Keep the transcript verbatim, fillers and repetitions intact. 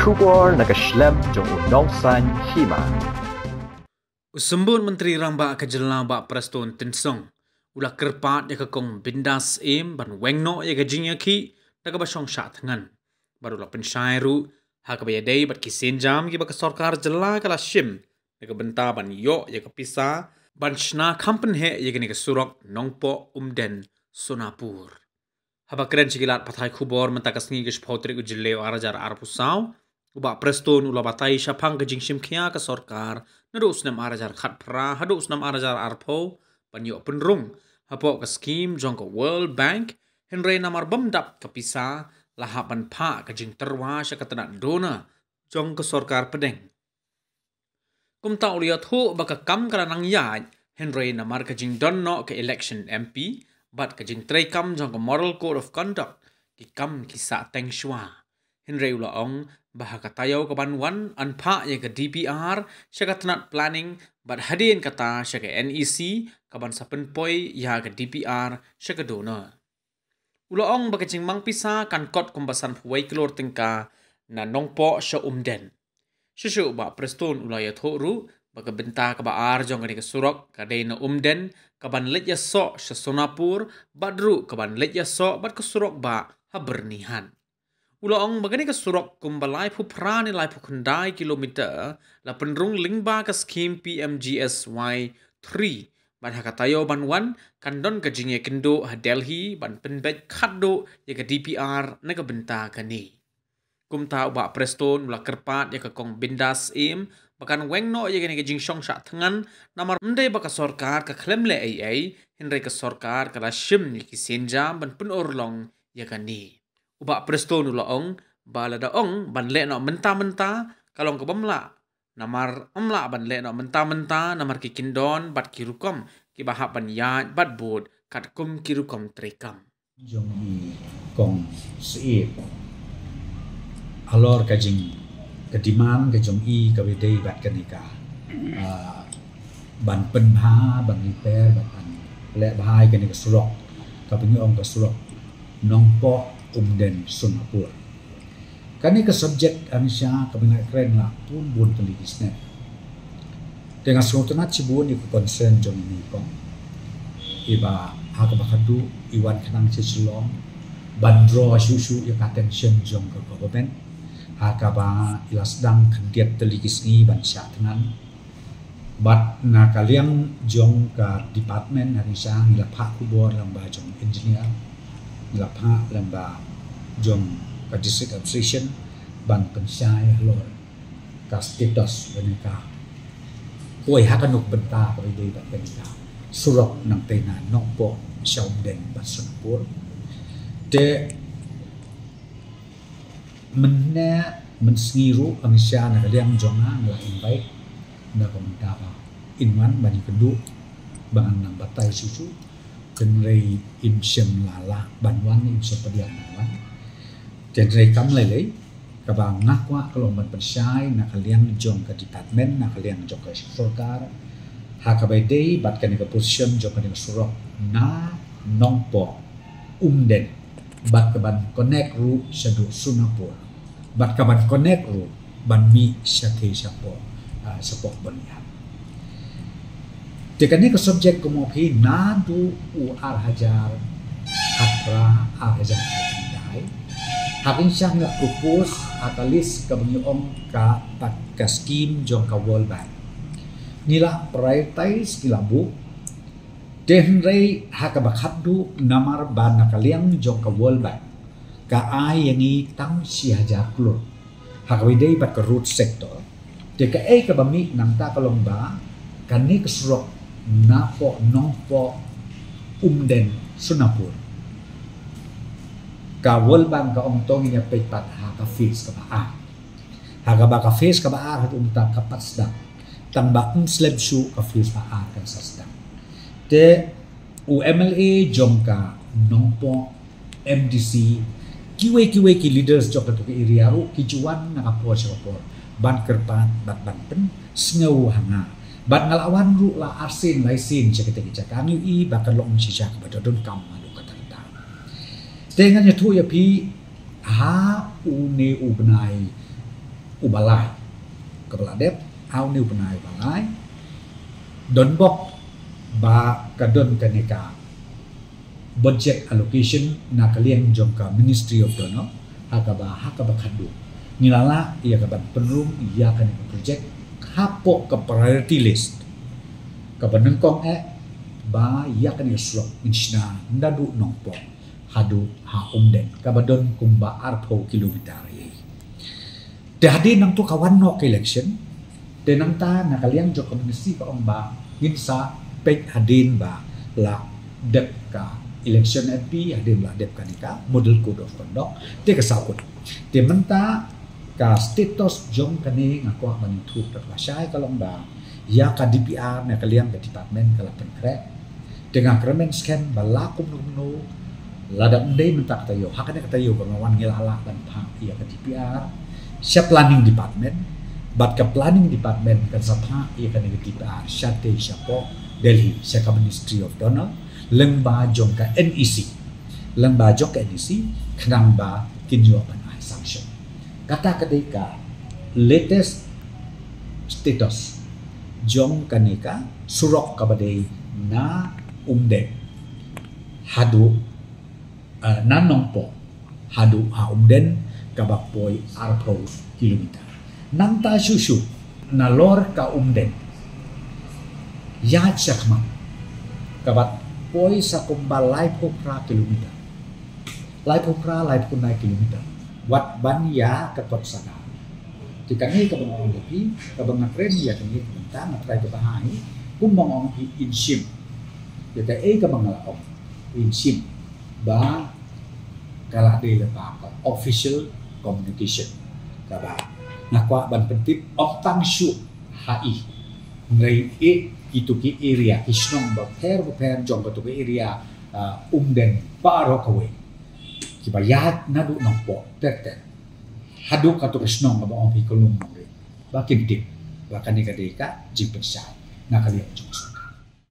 Khubor na ka shlem jong u nongsan hima. U Symbud Myntri Rangbah ka jylla Bah Prestone Tynsong u la kyrpad ïa ka Kong Bindas Syiem ban weng noh ïa ka jingïakhih da kaba shong shah thngan. Bad u la pynshai ruh ha kaba ïadei bad ki sienjam kiba ka sorkar jylla ka la shim na ka bynta ban ïoh ïa ka pisa ban shna kham pynheh ïa kane ka surok Nongpoh Umden Sonapur. Haba kren sha ki lad pathai khubor mynta ka sngi ka shiphew tarik u Jylliew ar hajar arphew saw, u Bah Prestone u la batai shaphang ka jingshim khia ka sorkar naduh u snem ar hajar khatphra haduh u snem ar hajar arphew ban ïoh pynrung hapoh ka skim jong ka World Bank, hynrei namar bym dap ka pisa la hap ban phah ka jingtyrwa sha ka tnat DoNER jong ka sorkar pdeng. Kumta u la ïathuh ba ka kam ka la nang ïaid, hynrei namar ka jingdon noh ka election M P bad ka jingtreikam jong ka Model Code of Conduct, ki kam ki sah teng shuwa. Hynrei u la ong ba ha ka taïew kaban wan yn phah ïa ka D P R sha ka tnat planning bad hadien kata sha ka N E C kaban sa pynpoi ïa ka D P R sha ka DoNER. U la ong ba ka jingmang pisa kan kot kumba sanphew wei klur tyngka na Nongpoh sha Umden. Shuh shuh u Bah Prestone u la ïathuh ruh ba ka bynta kaba ar jong kane ka surok ka dei na Umden kaban leit ïasoh sha Sonapur bad ruh kaban leit ïasoh bad ka surok bah ha Byrnihat. U la ong ba kane ka surok kumba laiphew phra ne laiphew khyndai kilometer la pynrung lyngba ka skim P M G S Y three bad ha ka taïew ban wan kan don ka jingïakynduh ha Delhi ban pynbeit khatduh ïa ka D P R na ka bynta kane. Kumta u Bah Prestone u la kyrpad ïa ka Kong Bindas Syiem ba kan weng noh ïa kane ka jingshong shah thngan namar ym dei ba ka sorkar ka khlem leh ei ei, hynrei ka sorkar ka la shim ïa ki sienjam ban pynurlong ïa kane. U Bah Prestone u la ong ba lada ong ban leh noh mynta mynta ka long ka bym lah, namar ym lah ban leh noh mynta mynta namar ki kyndon bad ki rukom kiba hap ban ïaid bad bud katkum ki rukom treikam. Jong i Kong Syiem halor ka jing ka demand ka jong i kaba dei bad kane ka, ah, ban pynbha, ban repair, ban leh bha ïa kane ka surok kaba ngi ong ka surok Nongpoh Umden Sonapur. Kane ka subject hangta kaba nga kren la bun bun tylli ki snem. Te nga sngewtynnat shibun ïa ka concern jong ine i kong. Iba ha kaba khadduh i wan khnang sha Shillong ban draw shuh shuh ïa ka attention jong ka government. Ha kaba i la sdang khyndiat tylli ki sngi ban shah thngan. Bad na ka liang jong ka department hangta ngi la phah khubor lyngba jong engineer, ngi la phah lyngba jong ka district administration ban pynshai halor ka status kane ka, kawei ha kano ka bynta kaba dei bad kane ka surok nangtei na Nongpoh sha Umden bad Sonapur. Te mynne mynsngi ruh hangta na ka liang jong nga nga la invite na ka bynta ba in wan ban ïakynduh ba ngan nang batai shuh shuh. Hynrei im shym la lah ban wan, im shym pdiang ban wan. Hynrei kam lei lei kaba nga kwah ka long ban pynshai na ka liang jong ka department, na ka liang jong ka sorkar ha kaba dei bad kane ka position jong kane ka surok na Nongpoh Umden bad kaban connect ruh shaduh Sonapur bad kaban connect ruh ban mih shatei shapoh, ah, shapoh Byrnihat. Te kane ka subject kumno phi naduh u ar hajar khatphra ar hajar khatkhyndai. Hangta ngi la propose ha ka list kaba ngi ong ka pat ka scheme jong ka World Bank. Ngi la prioritize, ngi la buh. Te hynrei ha kaba khadduh namar ba na ka liang jong ka World Bank ka ai ïa ngi tang shi hajar klur ha kaba dei bad ka road sector. Te kaei kaba mih nangta ka long ba kane ka surok napoh Nongpoh Umden Sonapur, ka World Bank ka ong to ngin ïa peit pat ha ka phase kaba ar. Ha kaba ka phase kaba ar haduh mynta ka pat sdang. Tang ba ym slem shuh ka phase ba ar kan sa sdang. Te u M L A jong ka Nongpoh, M D C, kiwei kiwei ki leaders jong kato ka area ruh ki ju wan na ka por sha ka por ban kyrpad bad ban pynsngew ha nga. Bad nga la wan ruh la arsien laisien sha kata ka jaka, ngi ïohi ba ka long shisha kaba donkam haduh katta katta. Te ngan ïathuh ïa phi, ha une u bnai uba lai. Kaba la dep ha une u bnai uba lai, don bok ba ka don kane ka budget allocation na ka liang jong ka Ministry of DoNER, ha kaba, ha kaba khadduh ngi la lah ïa ka ban pynrung ïa kane ka project hapoh ka priority list kaba nyngkong eh, ba ïa kane ka surok ngin shna naduh Nongpoh haduh ha Umden, kaba don kumba arphew kilometer ïa. Te hadien nangta ka wan noh ka election, te nangta na ka liang jong ka ministry ka ong ba ngin sa peit hadien ba la dep ka election M P, hadien ba la dep kane ka model code of conduct, te ka saw kut. Te mynta ka status jong kane nga kwah ban ïathuh da kaba shai ka long ba ïa ka D P R na ka liang ka department ka la pynkhreh. Te nga kyrmen skhem ba la kumno kumno, lada ym dei mynta ka taïew, ha kane ka taïew kaba wan ngi la lah ban phah ïa ka D P R sha planning department, bad ka planning department kan sa phah ïa kane ka D P R shatei shapoh Delhi, sha ka Ministry of DoNER, lyngba jong ka N E C, lyngba jong ka N E C, khnang ba kin ïoh ban ai sanction. Kata ka dei ka latest status jong kane ka surok kaba dei na Umden haduh, eh, na Nongpoh haduh ha Umden, kaba poi arphew kilometer. Nangta shuh shuh nalor ka Umden ïaid shakhmat, kaba poi sa kumba laiphew phra kilometer. Laiphew phra, laiphew khyndai kilometer wat ban ïa ka kot Sadar. Te kane kaba nga ong ïa phi, kaba nga kren ïa kane ka bynta, nga trai kaba ha hi, kumba nga ong ïa phi, in shim. Ïa kaei kaba nga la ong, in shim ba ka la dei lypa ka official communication, kaba nga kwah ban pyntip ym tang shuh ha i, hynrei ïa kito ki area, ki shnong bapher bapher jong kato ka area, ah, Umden baroh kawei, kiba ïaid naduh Nongpoh ter ter haduh kato ka shnong kaba ong phi ka Lum Nongrim, ba kin tip ba kane ka dei ka jingpynshai na ka liang jong ka.